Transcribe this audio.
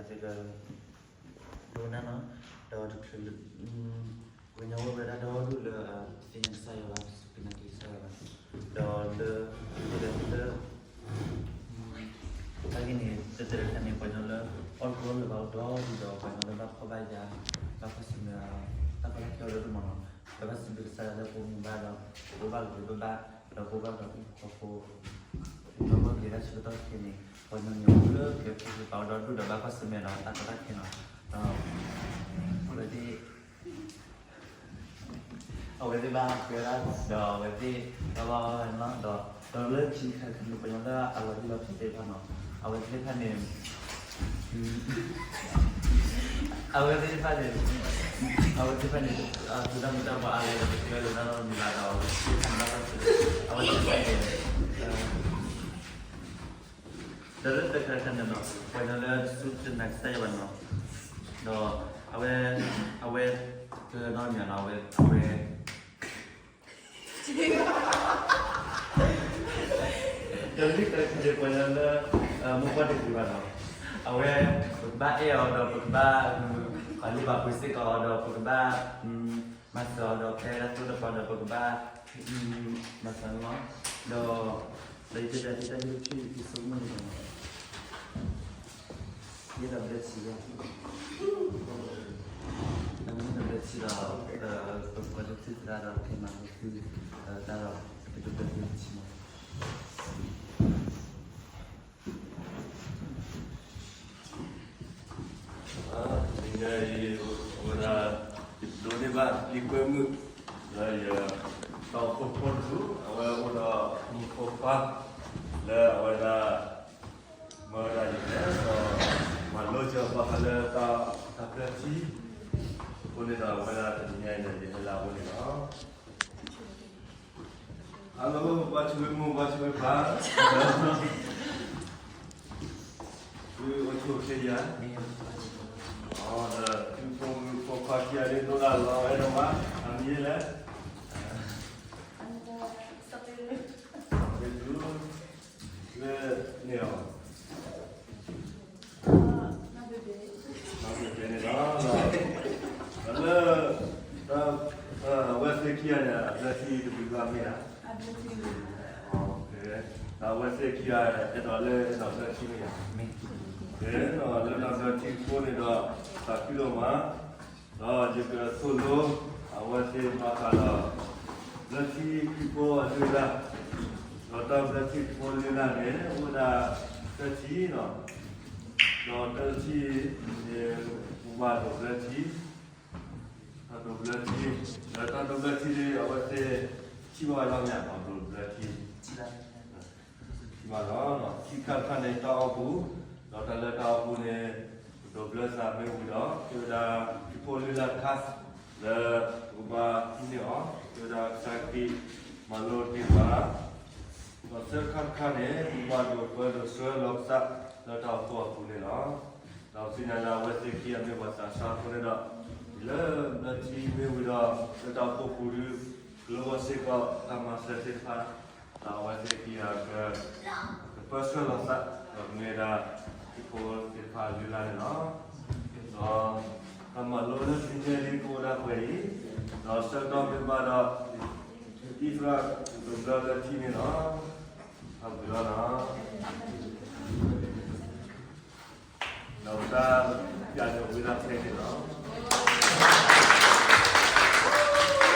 တက ဒိကနၣ်နီၤ, ဒီးတချုးလၢ ပှၤကညီဝဲဒၣ်ဒီဒူၣ်လၢ သ့ၣ်ညါကစၢ်ယွၤဘၣ်, စူၢ်က့ၤနာ်က့ၤကစၢ်ယွၤဘၣ်, ဒီးလၢ လၢ တၢ်ဂ့ၢ်န့ၣ် တတဲတခါန့ၣ် ပှၤကညီလၢ အီၣ်တၢ်လၢဘၣ်အိၣ်ဒီဒူၣ်ဒီး ပှၤကညီလၢဘၣ်ဖှီၣ်ဘၣ်ယာ် ဘၣ်ကွၢ်ဆၢၣ်မဲာ် တၢ်ဖှီၣ်တၢ်ယာ်လၢတမီၤနီၤ, ဒီးဘၣ်စံးဘျုးကစၢ်ယွၤလၢပအိၣ်မူဘၣ်ဒီး ပအိၣ်ဘၣ်က့ၤဘၣ်ဘၣ်, ဒီးပအိၣ်ဘၣ်ဒီးဟံၣ်ဖိဃီဖိ ဒီးပကလဲၤတၢ်ဆၢကတီၢ်ခဲအံၤန့ၣ် ပှၤကညီလၢကဲဖိသ့ၣ်တဖၣ်အိၣ်ဒီဒူၣ်ဒီးဘၣ်ကွၢ်ဆၢၣ်မဲာ်ဒီးတၢ်ကီတၢ်ခဲနီၤ, ဒီး အဝဲသ့ၣ် အဝဲသ့ၣ် အဝဲသ့ၣ်ဘၣ်ကွဲးဒၣ်ဒီးအဝဲသ့ၣ် ဘၣ်ဘၣ်ဘၣ်နီၤ, ဒီး ဒီးလၢခံခါတခါန့ၣ် ပှၤကညီလၢအလီၤဟံၣ်လီၤဖျဲၣ်သ့ၣ်တဖၣ်နီၤ, အဝဲသ့ၣ်တဖၣ်န့ၣ် အဝဲသ့ၣ်တဖၣ်န့ၣ် အဝဲသ့ၣ်တဖၣ်န့ၣ် သူၣ်တၢ်မုာ်တၢ်ဘှီအါလဲၣ်ဒီး ပတဲလိာ်တၢ်နီတမံၤဘၣ်ဒီး အဝဲသ့ၣ်တဖၣ်န့ၣ် အဝဲသ့ၣ်တဖၣ်န့ၣ် ဒီးလၢတခါတခါန့ၣ်နီၤ ပှၤကညီလၢတစူၢ်တနာ်ကစၢ်ယွၤဘၣ်နီၤ, ဒီး အဝဲ အဝဲ ကနီၢ်မၠးနီၤ အဝဲ အဝဲ ဒီးလၢတခါတခါန့ၣ် ပှၤကညီလၢ မိၢ်ပှၢ်တဂ့ၤဘၣ်နီၤ, အဝဲ ပကဘၣ်အဲၣ်အီၤဒီးပကဘၣ် ပာ်လုၢ်ပာ်ပှ့ၤစ့ၢ်ကီးအီၤဒီးပကဘၣ် မၤစၢၤအီၤဒီးဖဲလၢသိတပၤဒီးပကဘၣ် မၤစၢၤနီၤ, ဒီး ဒီးယတဲဒၣ်တၢ်ဂ့ၢ်လၢခံယဆိကမိၣ်န့ၣ်နီၤ ယဲဒၣ်ဘျၢထံယဲ, ဒီးမ့ၢ်ဘျၢထံဒီး ပကီၢ်လၢထံသရၣ်ဒီး ကမၤလၢသု တၢ်ဒီး ပကဘျၢထံလၢထံမး တနံၤညါအံၤ အဝဲဒၣ် ယဒိးန့ၢ်ဘၣ် လံာ်ကွဲမုာ် လၢယ တၢ်အိၣ်ဖှိၣ်ဖိတဒူၣ် အဝဲအိၣ်ဒီးမုၣ်ဖိခွါ လၢအဝဲဒၣ် မၤဝဲဒၣ်ယလဲၣ်ဒီး မၤလိစၢၤဘၣ်ဃးလၢတၢ် တၢ်ဘျၢထံ အဃိန့ၣ်ဒီး အဝဲဒၣ်တနံၤညါအံၤဒီး ယဟဲလၢအအိၣ်န့ၣ်လီၤ. Hello ဘၣ်ဆိၣ်ဂ့ၤမိၢ် ဘၣ်ဆိၣ်ဂ့ၤပၢ်, သုအိၣ်ဆူၣ်အိၣ်ချ့ဧါ, ဒီးသုဖိမုၣ်ဖိခွါခံဂၤဒ်သိးဒၣ်လီၤဝဲဒၣ်မး အမံၤလဲၣ်, လၢန့ၣ်အီၤ မၤဘ့ၣ်ဘ့ၣ်န့ၣ်လီၤ, လၢ အဝဲသ့ၣ်ခံဂၤန့ၣ် အဘျၢထံတဘျုးဂၤမ့ၢ်ဧါ, ဒီးအဝဲသ့ၣ်ခံဂၤ အဲၣ်ဒိးလၢအဲၣ်ဒိးဘျၢထံမ့ၢ်ဧါ, လၢတၢ်ဘျၢထံအဃိန့ၣ်ဒီး သးခုဒိၣ်မး ဒီးယကသိၣ်လိ အဝဲသ့ၣ်ဘၣ်ဃးဒီး ဘျၢထံခရံာ်ဖိအလုၢ်အလၢ်, ဒီးတၢ်ဘျၢထံခရံာ်ဖိလုၢ်လၢ်န့ၣ် အိၣ်ဝဲဒၣ်သၢထံၣ်လီၤ, ဒီးတၢ်တထံၣ်န့ၣ် ပဘၣ်ဒိးဘျၢထံ, တၢ်ဒိးဘျၢထံ, ဒီးတၢ်ဒိးဘျၢထံန့ၣ် အဝဲသ့ၣ်ထံၣ်ဘၣ်ဝဲလီၤမ့ၢ်ဧါ, ဒိးဘျၢထံ ထံၣ်ဘၣ်လီၤ, ခံခါတခါန့ၣ် တၢ်အီၣ်ပူၤ, ဒီးတၢ်လၢတၢ်အီၣ်ပူၤန့ၣ် ပဒိးဘျၢသးမ့ၢ်ဝံၤဒီး ကဲဝဲဒၣ် ခရံာ်ဖိလုၢ်လၢ်တခါ လၢပကဘၣ်ဟံးန့ၢ်အီၤ ကဲဝဲဒၣ်ကစၢ်ခရံာ်မၤလိတ့ၢ်ပှၤ, ဒီးသၢခါတခါန့ၣ် ပကဘၣ်ဒိးပၢဒိးဆှၢလီၤပသးလၢတၢ်အိၣ်ဖှိၣ်အပူၤန့ၣ်လီၤ. ဒီးပသ့ၣ်ညါလၢအဝဲသ့ၣ်ခံဂၤမ့ၢ်ပှၤသးစၢ်အဃိန့ၣ်ဒီး လၢဘျၢထံမ့ၢ်ဝံၤဒီး လၢတၢ်အိၣ်ဖှိၣ်ပူၤဒီး ကလိၣ်ဘၣ်စ့ၢ်ကီးတၢ်မၤစၢၤသ့ၣ်တဖၣ် ဒီးအဝဲသ့ၣ်ခံဂၤက ကပၢဆှၢလီၤသး ဒီးကမ့ၢ်ဝဲဒၣ် ခရံာ်ဖိသ့ၣ်တဖၣ်အလုၢ်အလၢ်န့ၣ်လီၤ. ဒီးတၢ်မၤလိလၢတနံၤညါအံၤ ကအိၣ်ဒၣ်ပှဲၤအံၤ, ဒီးဆၢကတီၢ်မ့ၢ်ဘၣ်ဒီး ဒ်သိး ဒိးဘျၢလၢထံန့ၣ်လီၤ. အဘျုးလီၤနီၤ. ဒီးပတၢ်ပျၢ်န့ၣ်ဝံၤဒၣ်ဖဲန့ၣ်လီၤ.